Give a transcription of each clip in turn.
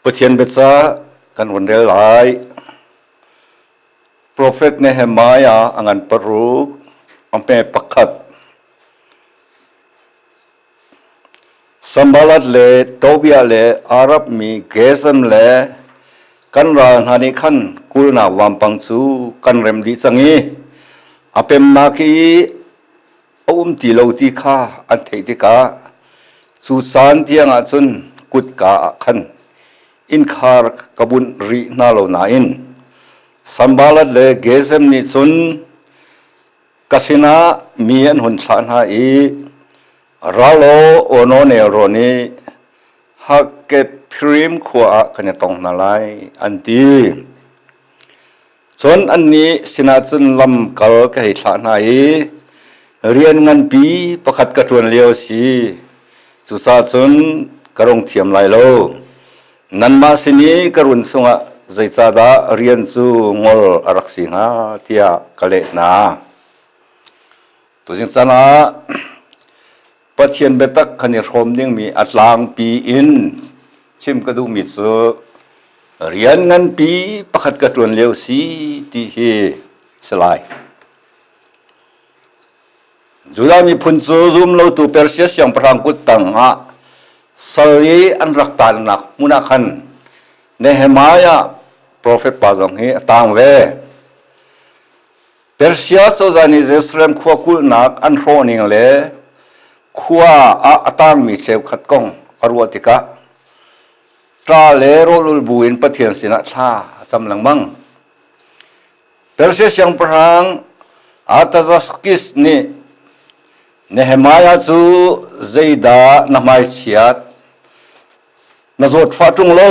Pathian biaca kan vun rel lai. Profet Nehemiah a ngan paruk, a hme pakhat. Sanballat le Tobiah le Arab mi Gesem le kan ral hna nih khan kulhnak vampang cu kan rem dih cang i a pemnak i a um ti lo ti kha an theih tikah cu caan tiangah cun kutka ah khan innkhar ka bunh rih hna lo nain Sanballat le Gesem nih cun ka sinah mi an hun thlah hna i Ralo Ono nelrawn i Hakephirim khua ah kan i tong hna lai, an ti. Cun annih sinah cun lamkal ka hei thlah hna i rian nganpi pakhat ka ṭuan lio a si. Cucaah cun ka rung thiam lai lo. Nanmah sin i ka run chungah zeicahdah rian cu ngol a rak si hnga tiah ka leh hna. Tuzing caan ah Pathian biatak kan i hrawm dingmi a tlangpi in chim ka duhmi cu rian nganpi pakhat ka ṭuan lio si ti hi si lai. Judah miphun cu zumlotu Persia siangpahrang kut tang ah sal i an rak tannak hmun ah khan Nehemiah profet pa zong hi a tang ve. Persia cozah nih Jerusalem khua kulhnak an hrawhning le khua ah a tangmi cheukhat kong a ruah tikah ṭa le rawlul bu in Pathian sinah thla a cam lengmang. Persia siangpahrang Artaxerxes nih Nehemiah cu zeidah na hmaichiat na zawtfah ṭung lo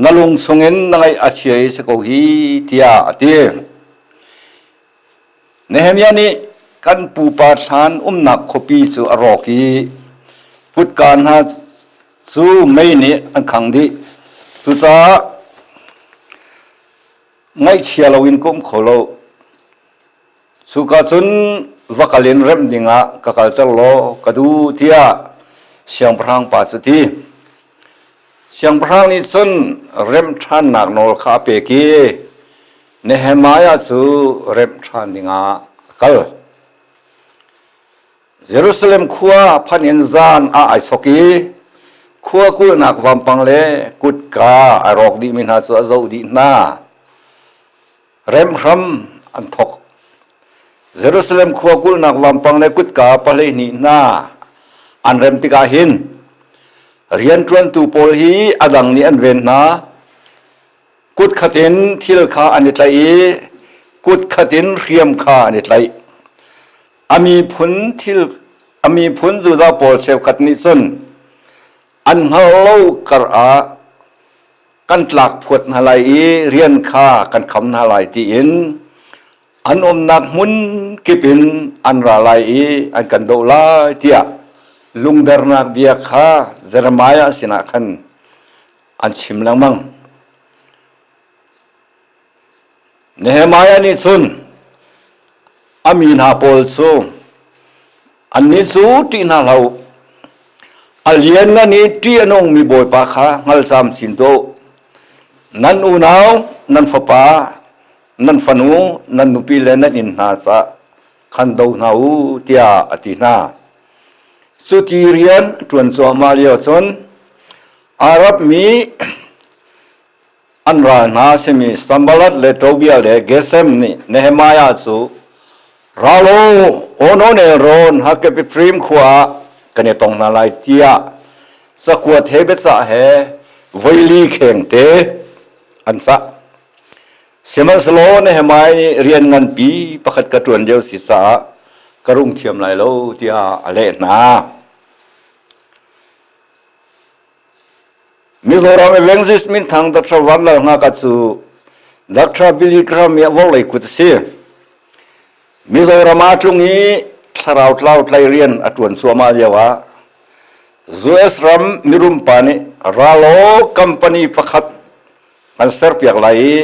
na lung chungin na ngaih a chia i si ko hi tiah a ti. Nehemiah nih kan pupa thlan umnak khuapi cu a rawk i kutka hna cu mei nih an khang dih. Cucaah ngaihchia loin ka um kho lo. Cuka cun va kal in remh dingah ka kalter law ka duh tiah siangpahrang pa cu ti. Siangpahrang nih cun remh ṭhannak nawl kha a pek i Nehemiah cu remh ṭhan dingah a kal. Jerusalem khua phan in zan ah ai chok i khua kulhnak vampang le kutka a rawk dihmi hna cu a zoh dih hna. Remhram an thawk. Jerusalem khua kulhnak vampang le kutka 12 hna an rem tikah hin rianṭuantu pawl hi a dang nih an ven hna. Kut khat in thil kha an i tlaih i kut khat in hriam kha an i tlaih. A miphun thil a miphun Judah pawl cheukhat nih cun an hngalh lo kar ah kan tlak phuat hna lai i rian kha kan kham hna lai tiin an umnak hmun kip in an ra lai i an kan doh lai tiah lungdernak bia kha Jeremiah sinah khan an chim lengmang. Nehemiah nih cun a mi hna pawl cu annih cu ṭih hna hlah u. A lianngan i ṭih a nungmi Bawipa kha hngal camcin tuah u. Nan unau, nan fapa, nan fanu, nan nupi le nan inn hna caah khan do hna u, tiah a ti hna. Cu ti rian ṭuan cuahmah lio cun Arab mi An ral hna a simi Sanballat le Tobiah le Gesem nih Nehemiah cu ral u, Ono nelrawn Hakepifrim khua ah kan i tong hna lai tiah cakuat he biacah he voili khengte an cah. Sihmanhsehlaw Nehemiah nih rian nganpi pakhat ka ṭuan lio si caah ka rung thiam lai lo tiah a leh hna. Mizoram Evangelist minthang Dr. Vanlal Hngaka cu Dr. Billy Graham i a vorlei kut a si. Mizoram ah tlung i thlarau tlau tlai rian a ṭuan cuahmah lio ah US ram mirum pa nih Ralo company pakhat kan serpiak lai i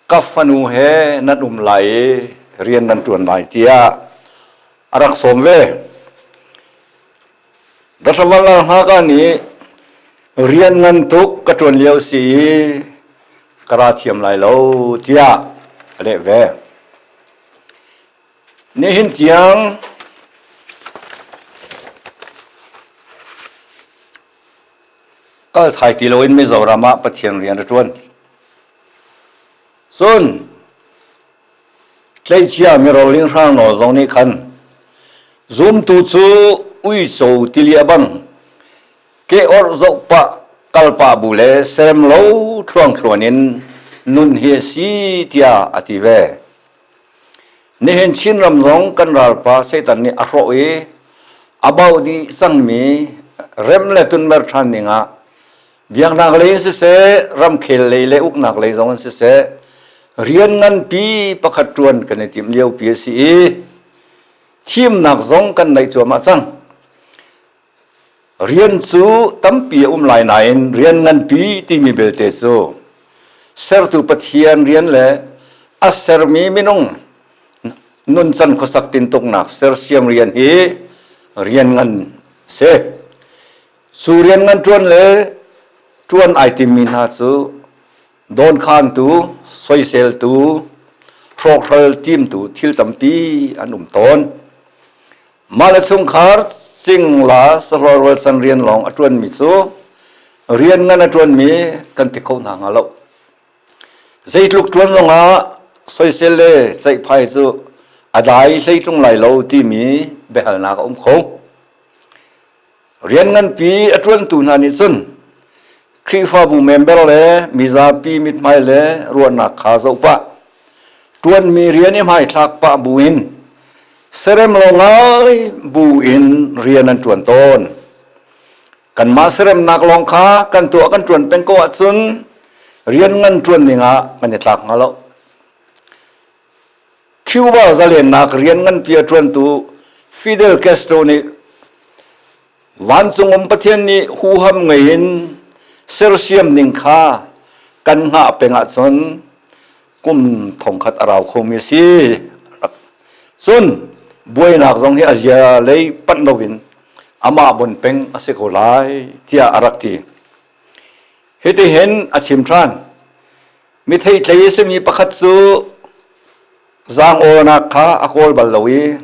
ka fanu he nan um lai i rian nan ṭuan lai tiah a rak sawm ve. Dr. Vanlal Hngaka nih Rian ngan tuk ka ṭuan lio si i ka ra thiam lai lo tiah a leh ve. Nihin tiang kal thai ti loin Mizoram ah Pathian rian a ṭuan. Cun tleicia miroling hrang nawl zong nih khan zumtu cu uico tilia bang ke orh zoh pah kal pah bu le serem lo thluangthluan in nun hi a si tiah a ti ve. Nihin Chinram zong kan ralpa Satan nih a hrawh i a bauh dih cangmi rem le tunmer ṭhan dingah biaknak lei in siseh, ramkhel lei le uknak lei zong in siseh, rian nganpi pakhat ṭuan kan i timh liopi a si i thimnak zong kan neih cuahmah cang. Rian cu tampi a um lai nain rian nganpi timi belte cu sertu Pathian rian le a sermi minung nuncan khuasak tintuknak sersiam rian hi rian ngan si. Cu rian ngan ṭuan le ṭuan ai timmi hna cu dawnkhantu, soiseltu, hrawkhral timtu thil tampi an um tawn. Mah le chungkhar cingla sahlawh rualchan rian lawng a ṭuanmi cu rian ngan a ṭuanmi kan ti kho hna hnga lo. Zeitluk ṭuan zongah soisel le ceihphai cu a dai hlei ṭung lai lo timi biahalnak a um kho. Rian nganpi a ṭuantu hna nih cun Khrihfabu member le mizapi mithmai le ruahnak kha zoh pah, ṭuanmi rian i hmaithlak pah buin serem lo ngai buin rian an ṭuan tawn. Kanmah seremnak lawng kha kan tuah kan ṭuan peng ko ahcun rian ngan ṭuan dingah kan i tlak hnga lo. Cuba zalennak rian nganpi a ṭuantu Fidel Castro nih vancung um Pathian nih huham ngei in sersiam ning kha kan hngah peng ahcun kum thongkhat a rau khomi a si. Cun buainak zong hi a zia lei panh loin amah bon peng a si ko lai tiah a rak ti. Hitihin a chim ṭhan. Mi theihtlei a simi pakhat cu zaang-awnak kha a kawl bal lo i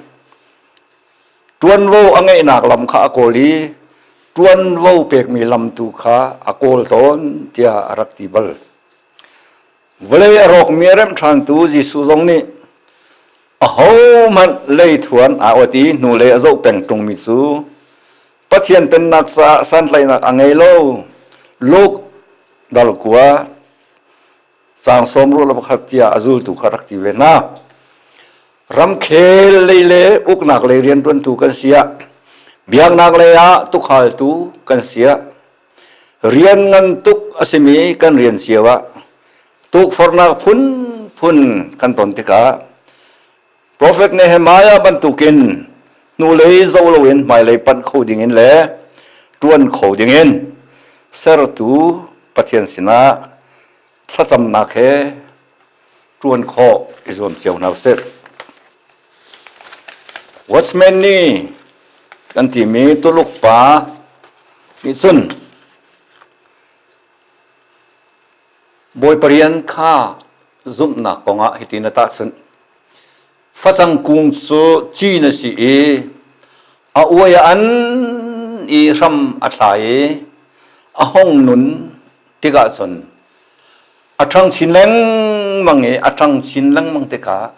ṭuanvo a ngeihnak lam kha a kawl i ṭuanvo pekmi lam tu kha a kawl tawn tiah a rak ti bal. Vawlei a rawkmi a remh ṭhantu Jesuh zong nih ahohmanh leithuan aa awt i hnulei a zoh peng ṭungmi cu Pathian Pennak caah santlaihnak a ngei lo. Luke dal kua caang 61 tiah a zultu kha rak ti ve hna. Ramkhel lei le uknak lei rianṭuantu kan si ah, biaknak lei ah tukhaltu kan si ah, rian ngan tuk a simi kan rian cio ah tukforhnak phunphun kan ton tikah Profet Nehemiah bantukin hnulei zoh loin hmailei panh kho dingin le ṭuan kho dingin sertu Pathian sinah thlacamnak he ṭuan khawh i zuam cio hna usih. Watchman nih kan timi Tuluk pa nih cun Bawipa rian kha zumhnak kongah hitin a tahchunh. Facang kung cu cin a si i a uai a an i hram a thla i a hung nun tikah cun a ṭhang chin lengmang i a ṭhang chin lengmang tikah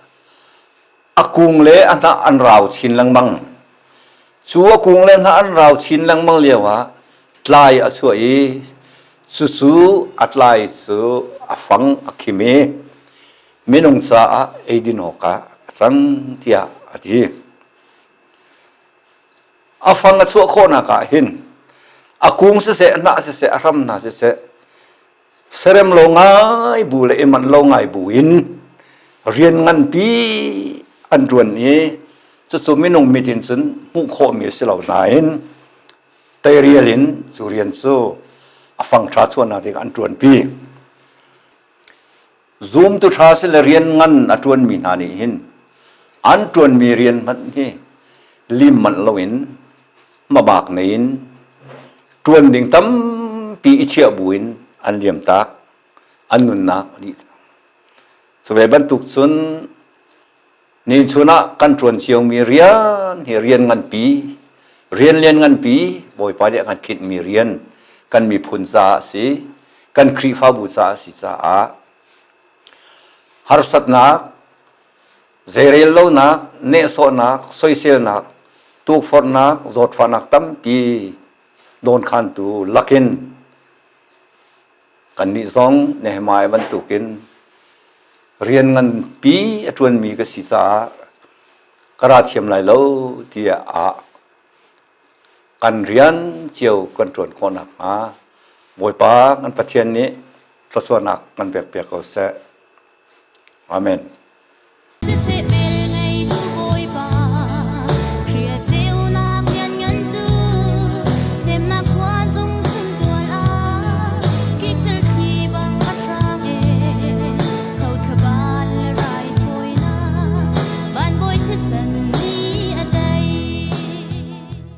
a kung le a hnah an rau chin lengmang. Cu a kung le hnah an rau chin lengmang lioah tlai a chuah i cucu a tlai cu a fang a khim i minung caah eidin awkah a cang tiah a ti. A fang a chuah khawhnak ah hin a kung siseh, a hnah siseh, a hram hna siseh, serem lo ngai bu le i manh lo ngai bu in rian nganpi an ṭuan i cucu minung mit in cun hmuh khawhmi a si lo nain teirial in cu rian cu a fang ṭha chuahnak ding an ṭuanpi. Zumtu ṭha si le rian ngan a ṭuanmi hna nih hin an ṭuanmi rian hmanh hi lim manh loin hmabak nei in ṭuan ding tampi. tampi i chiah buin an liam tak, an nunnak a dih. Cu ve bantuk cun Nihin chun ah kan ṭuan ciomi rian hi rian nganpi, rian lian nganpi Bawipa nih a kan khinhmi rian kan miphun caah a si, kan Khrihfabu caah a si caah harsatnak, zeirel lonak, nehsawhnak, soiselnak, tukforhnak, zawtfahnak tampi dawnkhantu lakin Kannih zong Nehemiah bantukin rian nganpi a ṭuanmi ka si caah ka ra thiam lai lo tiah ah kan rian cio kan ṭuan khawh nakhnga Bawipa kan Pathian nih thluachuahnak kan pekpiak ko seh. Amen.